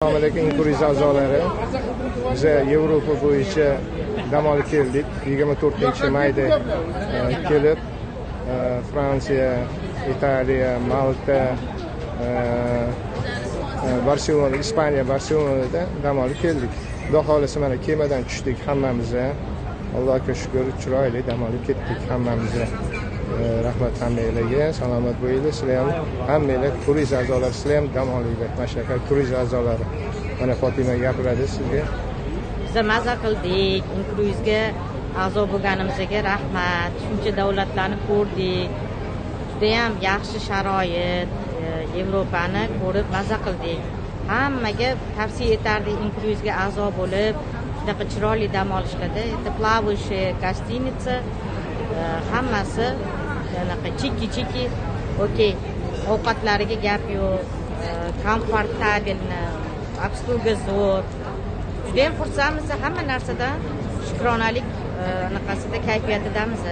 Assalomu alaykum, Inkruiz a'zolari. Biza Yevropa bo'yicha dam olib keldik. 24 mayda kelib, Fransiya, Italiya, Malta, Barselona, Ispaniya, Barselonada dam olib keldik. Xudo xohlasa, mana kemadan tushdik hammamiz. Allohga shukur, chiroyli dam olib ketdik hammamiz. Rahmat hammanglarga, salomat bo'linglar. Sizlar ham, hammanglar turist a'zolari, sizlar ham dam olinglar. Mana shunaqa turist a'zolari. Mana Fotima gapiradi sizga. Biza maza qildik. Inkruizga a'zo bo'lganimizga rahmat. Shuncha davlatlarni ko'rdik. Judayam yaxshi sharoit, Yevropani ko'rib maza qildik. Hammaga tavsiya etardik Inkruizga a'zo bo'lib, shunaqa chiroyli dam olishlarda. Это плавающая гостиница, hammasi anaqa чики-чики, окей. Ovqatlariga gap yo'q, комфортабельно, обслуга zo'r. Judayam xursandmiz hamma narsadan, shukronalik anaqasida, kayfiyatidamiz.